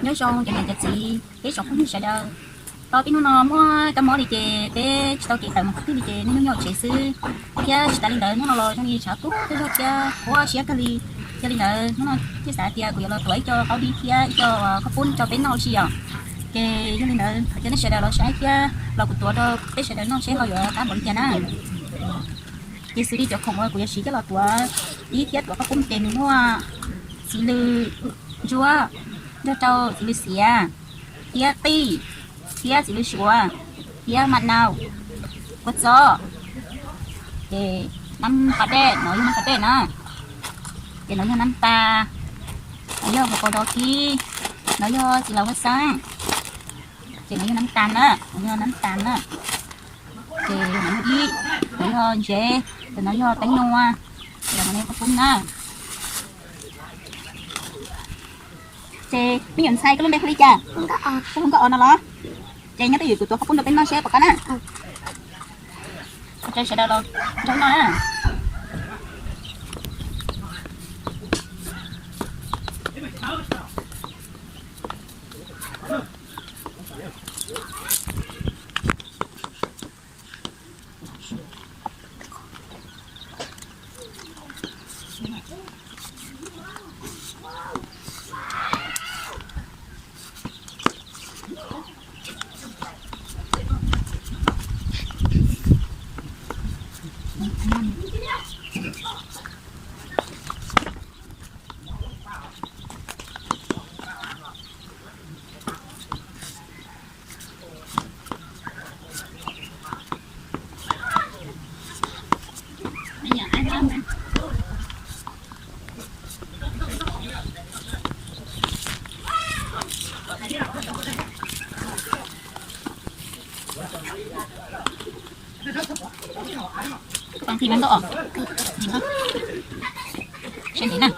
Nyob zoo cov niam cov txiv peb tsoom phooj ywg sawv daws. Tau peb hnub no muaj kab mob li ces peb tsis tau kev tawm mus qhov twg li ces niaj hnub nyob hauv tsev xwb. Thiab tsis tas li ntawd hnub no los zoo li tshav kub kawg zog thiab qhuav siab kawg li. Yog li ntawd hnub no thiaj xav tias kuv yuav los tuav ib co qaub dib thiab ib co khaub poob rau peb noj ua si yom. Ces yog li ntawd thov caw nej sawv daws los saib thiab los kuv tuav rau peb sawv daws noj seb ho yuav qab npaum li cas na. Ces xws li cov khoom uas kuv yuav siv coj los tuav dib thiab tuav khaub poob ces nws muaj txiv lws ntsuab, nrog rau txiv lws xiav, thiab qij, thiab txiv lws suav, thiab ma nau, kua txob, ces nab pas dej, no yog nab pas dej na, ces no yog nab tas, no yog hauv paus dos kib, no yog txiv laus huab xeeb, ces no yog nab tas na, no yog nab tas na, ces no yog dib, no yog ntsev, ces no yog teeb nua, ces no yog khaub poob na. Ces me nyuam ntxhais koj lub npe hu li cas? Koj hu Nkauj Os no los? Ces nyob twj ywm kuv tuav khaub poob rau peb noj seb puas qab na. Ua tsaug sawv daws los nrog noj na. Pab thi Nkauj Os, sab ntev na.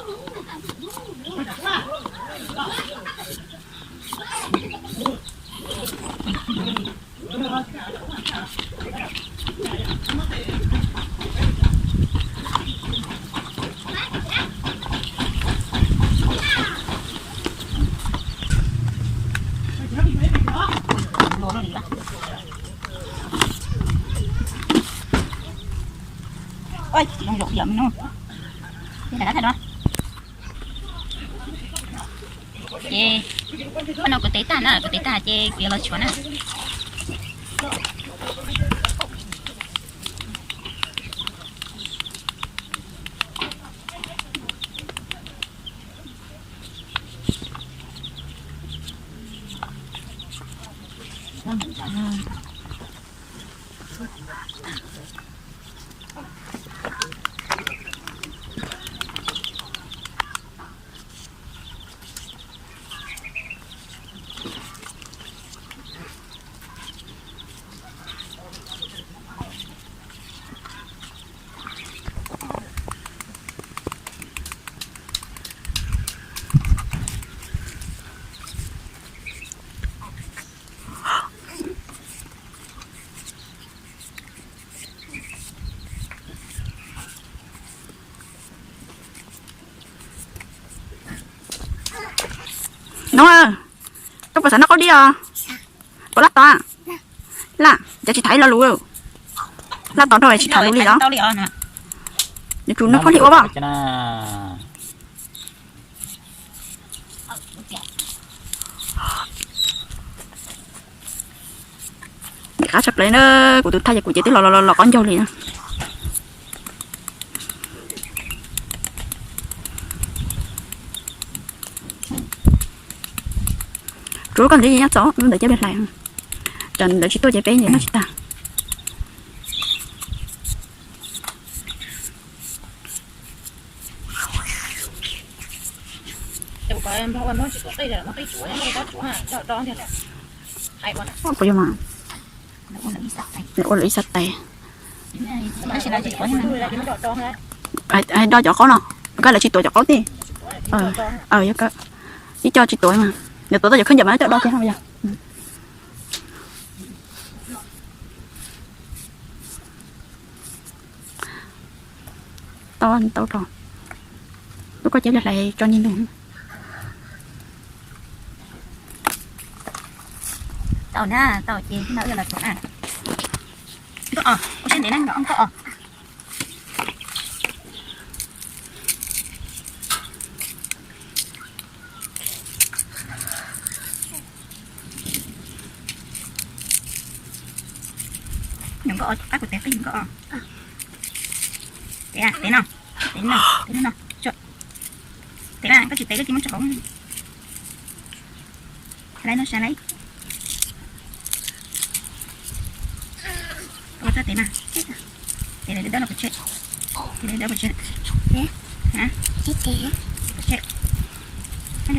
Ces no kuv tev tag na, kuv tev tag ces kuv yuav los tshuav na. Nub, koj puas xav noj qaub dib os? Puas laj tod? Laj, cov tsis tham ib lo lus. Laj tod rau tsis tham lus li los? Yuav tsum noj phob hli ua as. Qab tshaj plaws na, kuv tus thaj ces kuv ces twb los los los qaub ncaug li na. Tsuav koj ntxiv nyob txog lub ntawd cab li hlais, tsam ntawd tsis tuaj ces peb noj tsis tag. Puas yog mas? Ua lawm ib xab tais. Hais do cov qaub no, koj lawv tsis tuav cov qaub tij. Ib co tsis tuav mas, nws tuav tau cov khaub ncaws mas coj do kiag yog. Tau, tau rau. Lub koj cab li hlais tso nyiag ntug. Tau na, tau ces no los tau na. Nkauj os, ua siab ntev na, nkauj os. Nyuam nkauj os, qab kuv tes qij nkauj os. Tes, tes no, tes no, tes no, tes no. Koj tsis tes koj cia muab tso hauv. Laiv no, sa laiv. Ua txoj tes na. Tes lawv dawb no pov tseg. Tes lawv dawb pov tseg.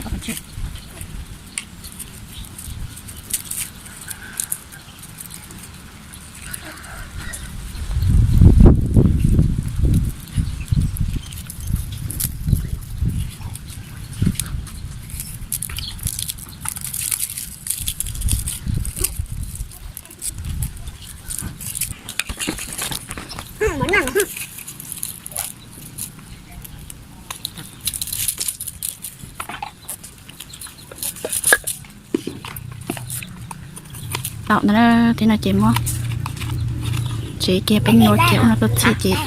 Pov tseg. Tau na, tej no ces muab tsev kiag peb nyuam ces ua no tuaj txhij ces.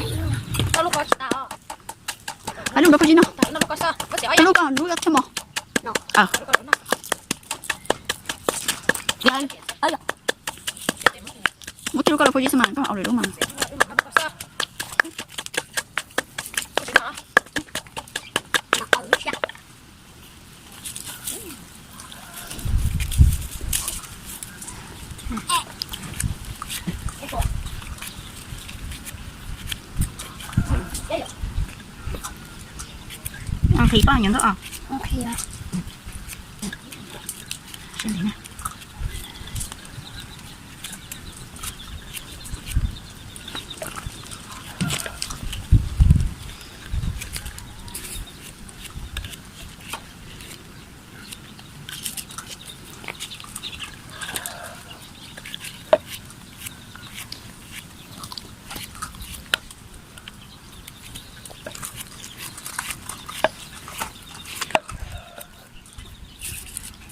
Lub npawg Phuj Zib no, lub ko lub thiab mos. Muab tib lub ko los Phuj Zib xwb mas koj au lwm lub mas. Nqhis poj nyob nkauj os.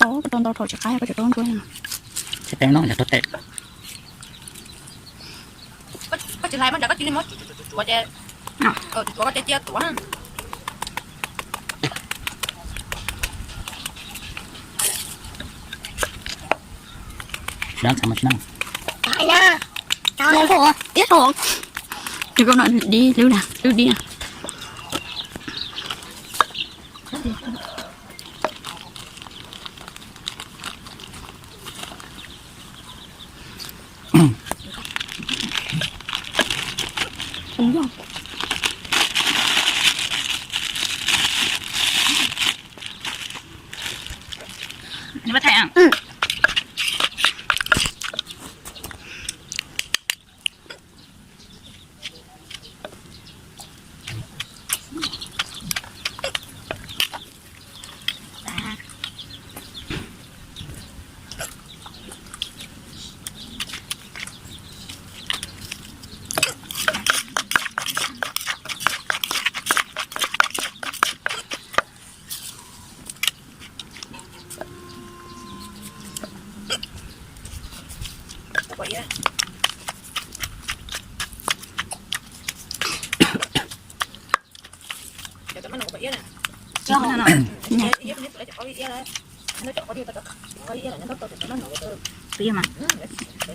Tau, koj tau ntau dhau tsis qab, koj tsis tau ntsuab. Tsis tau no yog tau tes. Koj tsis hlais mas koj cia li muab tuav ces, tuav koj cia cia tuav. Tsis txhob mas tsis txhob. Ib tug, tus koj no dib hlwb na, hlwb dib na.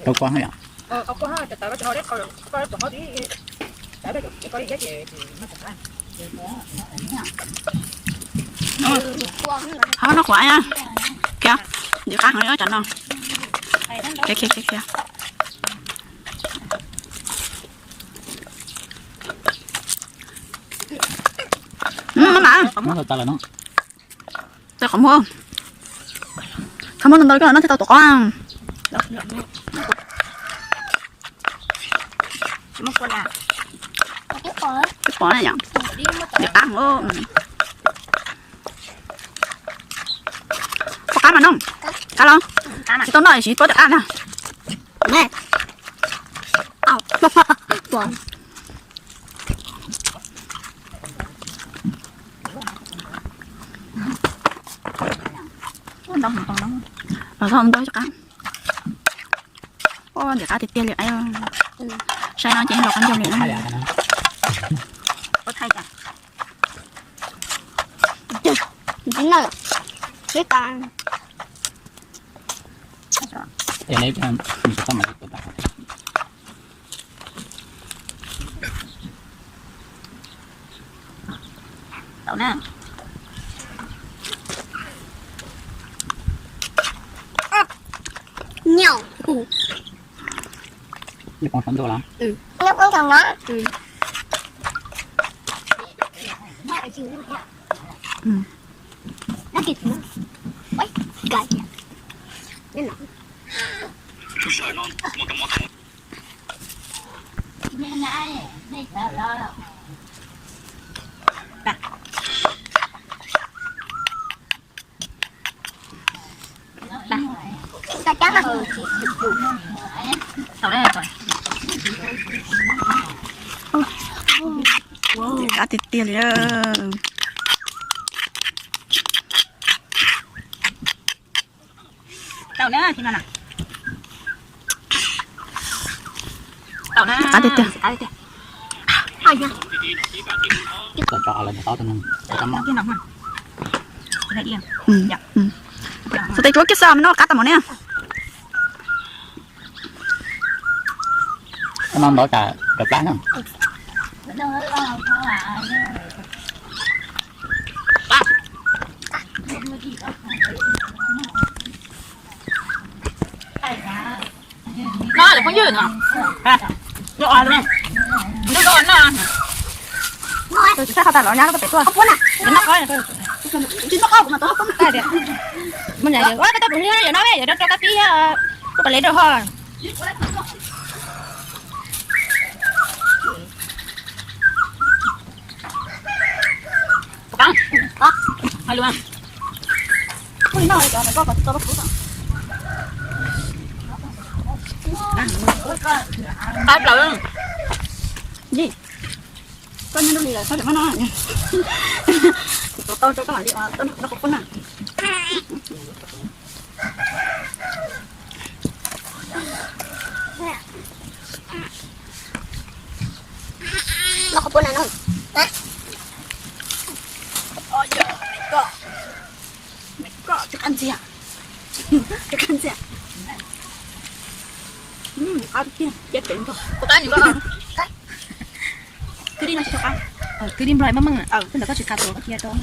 Tau kuv yom. Hov no kuv a, khiav, dim qab heev li cov no. Khiav khiav khiav khiav. Maj mam. Tau qhov muag, qhov muag ntau ntau koj no thiaj tau tuav qab. Twb pom na yom. Dim qab heev. Pom qab mas no. Qab los? Tsis tau noj tsis pom dim qab na. Los tau ntau qab. Ntxim qab tiag tiag li. Saib no ces los qab ncaug li. Tau na. Nyo. Nyob poob saum ntuj los? Nyob poob saum no. Qab tiag tiag li. Tau na, tau na. Qab tiag tiag. Xov tes tsuab kiag xwb me no qab tas mos ne. No ntov tas cov plab na. No lawm phooj ywg no. Nyob no. Tus tsis txawj qhov tas los nyab lub pem tuaj. Mus nyam ua koj tau pum li yom no, yog rau rau kab pib, kuj pam le rau ho. Qab plaws. Koj nyob nruab li lawm, koj tseem muab no. Kuv tuav tau rau koj mam li ua tau noj qhov poob na. Noj qhov poob na no. Koj tsis qab ntxiag. Tsis qab ntxiag. Qab tiag tiag. Kwv dib no tsis tau qab. Kwv dib nplog maj meej, ntawm koj tsis khav tuav cia rau.